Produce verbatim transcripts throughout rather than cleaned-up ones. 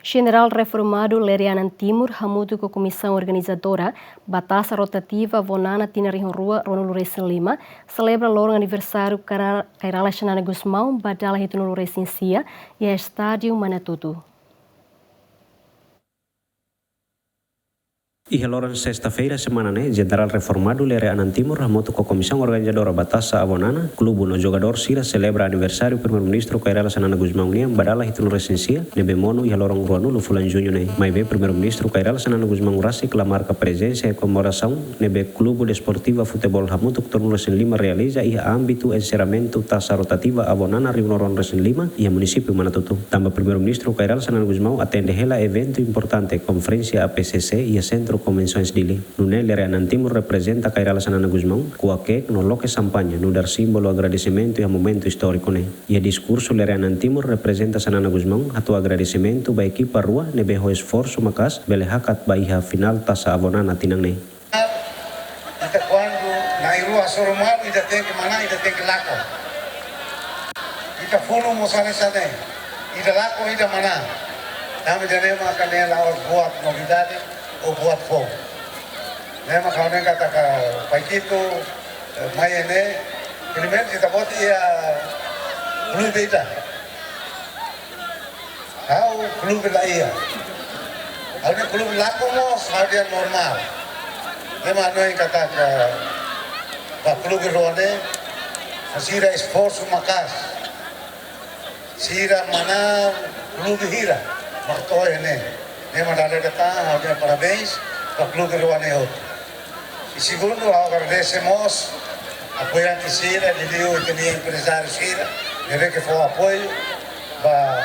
Jenerál reformadu Lere Anan Timur hamutuk ho komisaun organizadora ba Taça Rotativa Avonana tinan rihun rua ruanulu resin lima selebra loron aniversáriu Kara-, Kay Rala Xanana Gusmão ba dala hitunulu resin sia iha Estádiu Manatutu. Iha loron sesta-feira semana ne'e, Jenerál reformadu Lere Anan Timur hamutuk ho komisaun organizadora ba Taça Avonana, klubu no jogadór sira selebra aniversáriu Primeiru-Ministru Kay Rala Xanana Gusmão nian ba dala hitunulu resin sia, ne'ebé monu iha loron ruanulu fulan Juñu ne'e. Maibé Primeiru-Ministru Kay Rala Xanana Gusmão rasik la marka prezensa iha komemorasaun ne'ebé Klubu Desportiva Futeból Hamutuk tolunulu resin lima realiza iha ámbitu enserramentu Taça Rotativa Avonana rihun rua ruanulu resin lima iha munisípiu Manatutu. Tanba Primeiru-Ministru Kay Rala Xanana Gusmão atende hela eventu importante Konferénsia A P C C iha Sentru Konvensoens Dili. Nune'e Lere Anan Timur reprezenta Kay Rala Xanana Gusmão, kuak-keek no loke xampaña nu'udar símbolu agradesimentu iha momentu istóriku ne'e. Iha diskursu Lere Anan Timur reprezenta Xanana Gusmão hato'o agradesimentu ba ekipa rua ne'ebé ho esforsu maka'as bele hakat ba iha finál Taça Avonana tinan ne'e. Ita kuandu na'in-rua hasoru malu, ita tenke manán, ita tenke lakon. Ita funu mós hanesan ne'e. Ita lakon, ita manán. Tanba ida-ne'e mak ne'e la'ós buat novidade ou buat foun. Ne'e mak ha'u hanoin katak Pai Kitu, eh, mai ne'e, primeiru ita-boot iha klube ida. Ha'u klube la iha. Ha'u-nia klube lakon mós, ha'u dehan normál. Ne'e mak hanoin katak ba klube rua ne'e, sira esforsu maka'as. Sira manán klube hira mak to'o iha ne'e. Ne'e mak dala ida tan ha'u dehan parabéns ba klube rua ne'e hotu. I segundu, ha'u agradese mós apoiante sira, liuliu ita-nia emprezáriu sira ne'ebé ke fó apoiu ba,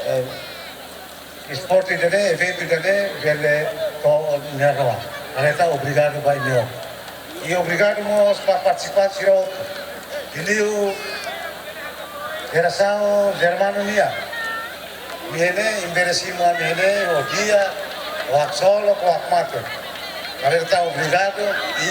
eh, esporte ida-ne'e, eventu ida-ne'e bele to'o iha ne'e. Dala ida tan obrigadu ba imi hotu. I obrigadu mós ba partisipante sira hotu. Liuliu jerasaun Germano nian. Imi ne'e, imi bele simu ami ne'e, ho di'ak, ho haksolok, ho hakmatek. Dala ida tan obrigadu i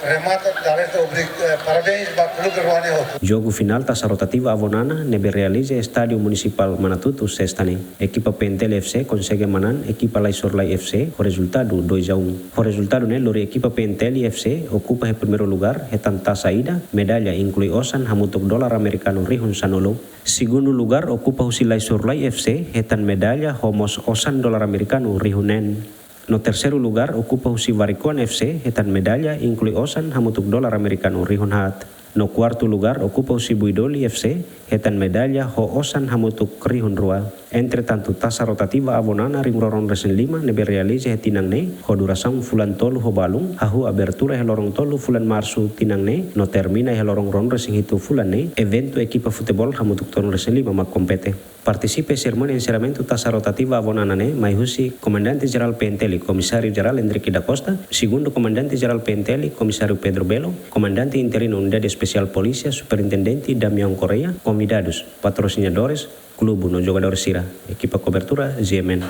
remata, dala ida tan obri-, eh, parabéns ba klube rua ne'e hotu. Jogu finál Taça Rotativa Avonana ne'ebé realiza iha Estádiu Munisipál Manatutu sesta ne'e. Ekipa P N T L F C konsege manán ekipa Laisurlai F C ho rezultadu dois a um. Ho rezultadu ne'e lori ekipa P N T L F C okupa iha primeiru lugar hetan taxa ida, medalla inklui osan hamutuk dolar amerikanu rihun sanulu. Segundu lugar okupa husi Laisurlai F C hetan medalla ho mós osan dolar amerikanu rihun neen. No terseiru lugar okupa husi Varikuan F C hetan medalla inklui osan hamutuk dolar amerikanu rihun haat. No kuartu lugar okupa husi Buidoli F C hetan medalla ho osan hamutuk rihun rua. Entretantu, Taça Rotativa Avonana rihun rua ruanulu resin lima ne'ebé realiza iha tinan ne'e ho durasaun fulan tolu ho balun, hahú abertura iha loron tolu fulan Marsu tinan ne'e, no termina iha loron ruanulu resin hitu fulan ne'e, eventu ekipa futeból hamutuk tolunulu resin lima mak kompete. Partisipa iha serimónia enserramentu Taça Rotativa Avonana ne'e mai husi Komandante Jerál P N T L, Komisáriu Jerál Hendrick da Costa, Segundu Komandante Jerál P N T L, Komisáriu Pedro Belo, Komandante Interinu Unidade Espesiál Polísia, Superintendente Damião Correia, konvidadus, patrosinadores, klubu no jogadór sira. Ekipa kobertura, G M N.